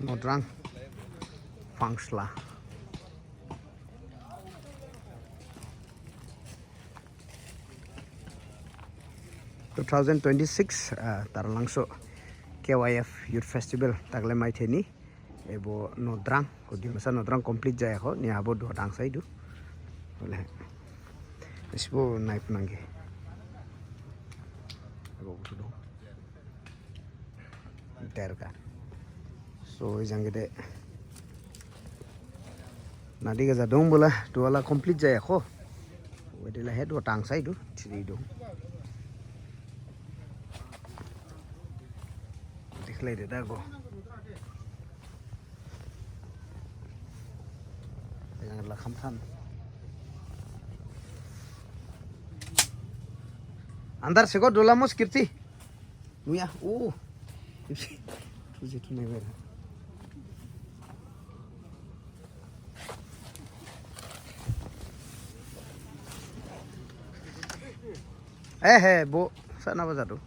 Nodrang Pangsla. 2026 Taralangso KYF Youth Festival tagle maitheni ebo Nodrang ko Dimasa Nodrang complete jai ko ni abo do dang sai du bole isbo naip nange ebo butu derga so jangede nadi gaja dong bola duala complete jai ko wedela head do tang sai du three do dekhlai de da go la khamthan andar se go dolamos kirti nuya o tuje tu nai bera eh he bo sana bazado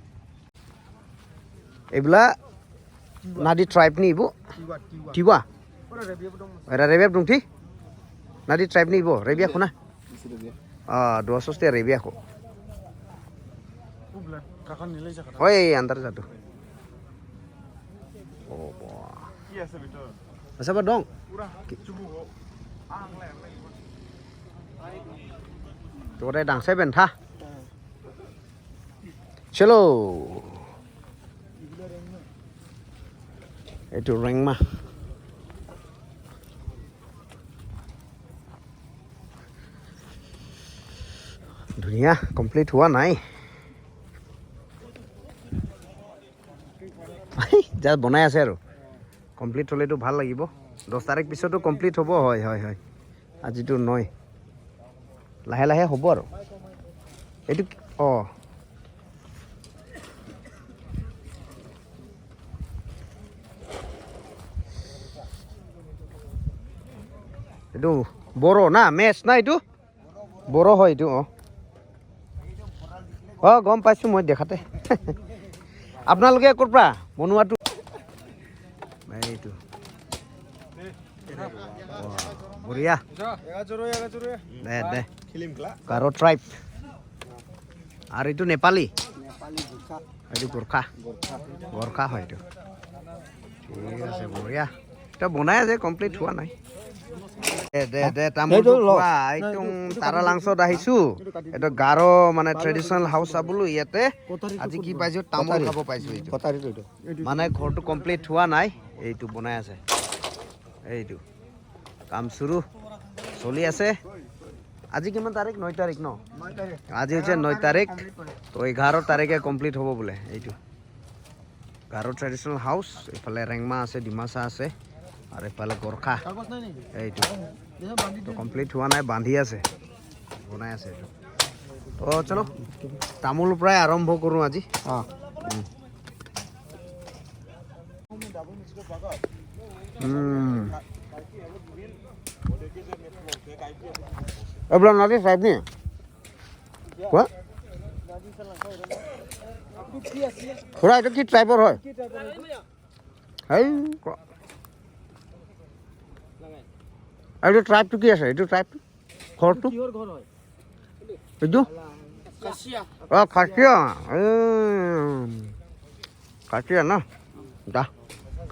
ebla nadi tribe ni ibu tiwa era rebia dong thi nadi tribe ni ibu rebia khuna ah 200 te rebia ko oi andar jadu oh boah masa ba dong to re dang seven tha chalo etu rengma ধুনীয়া complete হোৱা নাই, just বনাই আছে আৰু। Complete হ'লেতো ভাল লাগিব। 10 তাৰিখ পিছতো কমপ্লিট হ'ব। হয় হয় হয়, আজিতো নয়, লাহে লাহে হ'ব আৰু। এইটো অঁ এইটো বড়ো না মেচ না, এইটো বড়ো হয় এইটো। অঁ অঁ গম পাইছোঁ মই দেখাতে। আপোনালোকে ক'ৰ পৰা বনোৱাটো? এইটো বঢ়িয়া দে দে, গাৰো ট্ৰাইব। আৰু এইটো নেপালী, এইটো গোৰ্খা, গোৰ্খা হয় এইটো। ঠিক আছে, বঢ়িয়া। এতিয়া বনাই আছে, কমপ্লিট হোৱা নাই। দে দে তামোলটো খোৱা। এইটো তাৰালাংচত আহিছোঁ, এইটো গাৰো মানে ট্ৰেডিশ্যনেল হাউচ চাবলৈ। ইয়াতে আজি কি পাইছোঁ, তামোল খাব পাইছোঁ। এইটো মানে ঘৰটো কমপ্লিট হোৱা নাই, এইটো বনাই আছে। এইটো কাম চুৰু চলি আছে। আজি কিমান তাৰিখ? 9 তাৰিখ ন? আজি হৈছে 9 তাৰিখ, তো 11 তাৰিখে কমপ্লিট হ'ব বোলে। এইটো গাৰো ট্ৰেডিশ্যনেল হাউচ। এইফালে ৰেংমা আছে, ডিমাচা আছে, আৰু এইফালে গোৰ্খা। এইটো তো কমপ্লিট হোৱা নাই, বান্ধি আছে, বনাই আছে এইটো। তো চলো তামোল পৰাই আৰম্ভ কৰোঁ আজি। এইবিলাক নদী চাইড নি কোৱা খুৰা, এইটো কি ট্ৰাইবৰ হয়? এই এইটো ট্ৰাইবটো কি আছে? এইটো ট্ৰাইবটো ঘৰটো এইটো অঁ খাচীয়া, খাচীয়া ন? দা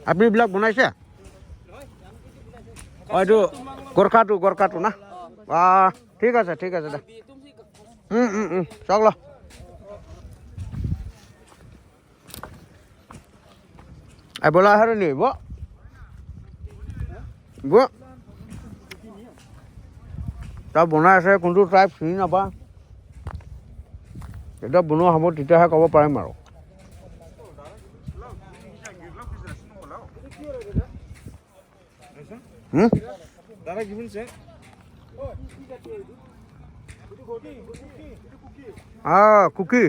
আপুনি এইবিলাক বনাইছে? অঁ এইটো গোৰ্খাটো, গোৰ্খাটো না? অঁ ঠিক আছে, ঠিক আছে দে। চাওক ল। বোলা আৰু নি ব ব তাত বনাই আছে, কোনটো ট্ৰাইব চিনি নাপা। যেতিয়া বনোৱা হ'ব তেতিয়াহে ক'ব পাৰিম আৰু। কুকি,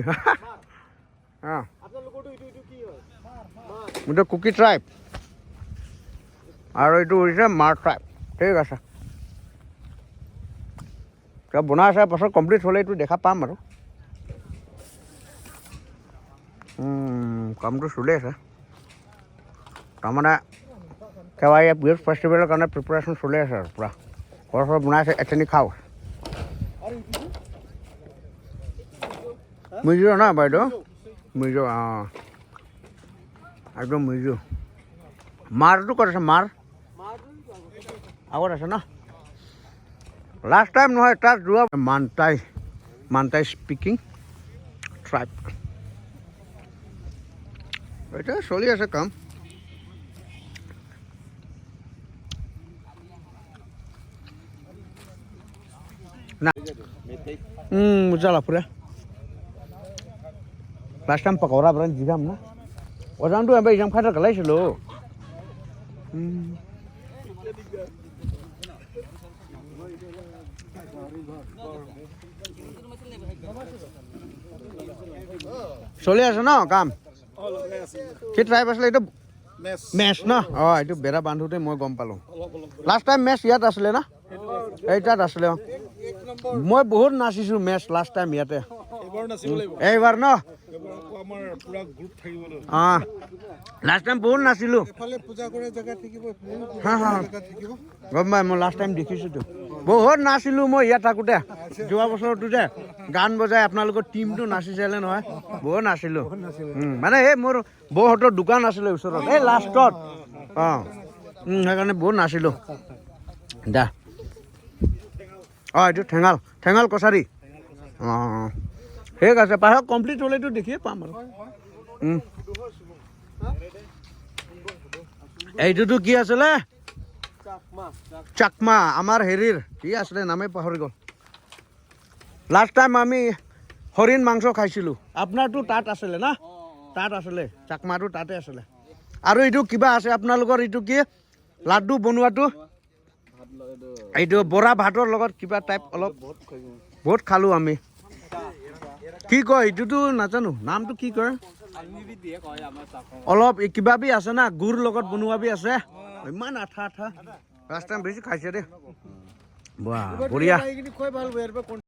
এইটো কুকি ট্ৰাইব আৰু এইটো হৈছে মাৰ ট্ৰাইব। ঠিক আছে, বনাই আছে, পাছত কমপ্লিট হ'লে এইটো দেখা পাম আৰু। কামটো চলি আছে, তাৰমানে একেবাৰে ইয়াত ইউথ ফেষ্টিভেলৰ কাৰণে প্ৰিপেৰেশ্যন চলি আছে আৰু পূৰা ঘৰ চৰ বনাই আছে। এথেনিক হাউচ মিজো না বাইদেউ? মিজো, অঁ, একদম মিজো। মাৰটো ক'ত আছে? মাৰ আগত আছে ন? লাষ্ট টাইম নহয়, তাত যোৱা মানটাই স্পিকিং ট্ৰাইব। এতিয়া চলি আছে কাম। না जाला पुरा। लास्ट टाइम पकौड़ा बरान जिगाम ना अजांটো এবাৰ exam খাই গলাইছিলো। চলি আছে ন কাম? কি ট্ৰাইব আছিলে এইটো? মেচ ন? অঁ, এইটো বেৰা বান্ধোতে মই গম পালোঁ। লাষ্ট টাইম মেচ ইয়াত আছিলে না? এই তাত আছিলে, অঁ। মই বহুত নাচিছোঁ মেচ লাষ্ট টাইম ইয়াতে। এইবাৰ ন? অঁ, লাষ্ট টাইম বহুত নাচিলোঁ। হা হা, গম পাই। মই লাষ্ট টাইম দেখিছোঁতো, বহুত নাচিলোঁ মই ইয়াত থাকোঁতে। যোৱা বছৰটো যে গান বজাই আপোনালোকৰ টীমটো নাচিছিলে নহয়, বহুত নাচিলোঁ। মানে এই মোৰ বৌহঁতৰ দোকান আছিলে ওচৰত, এই লাষ্টত। অঁ, সেইকাৰণে বহুত নাচিলোঁ দা। অঁ, এইটো ঠেঙাল কছাৰী। অঁ অঁ, ঠিক আছে। পাছত কমপ্লিট হ'লেতো দেখিয়ে পাম আৰু। এইটোতো কি আছিলে? চাকমা। আমাৰ হেৰিৰ কি আছিলে, নামেই পাহৰি গ'ল। লাষ্ট টাইম আমি হৰিণ মাংস খাইছিলোঁ। আপোনাৰতো তাত আছিলে না? তাত আছিলে, চাকমাটো তাতে আছিলে। আৰু এইটো কিবা আছে আপোনালোকৰ, এইটো কি লাড্ডু বনোৱাটো, এইটো বৰা ভাতৰ লগত কিবা টাইপ অলপ বহুত খালোঁ আমি। কি কয় এইটোতো নাজানো, নামটো কি কয়। অলপ এই কিবা বি আছে না, গুৰ লগত বনোৱা বি আছে, ইমান আঠা আঠা। লাষ্ট টাইম বেছি খাইছে দেই। বাহ, বঢ়িয়া।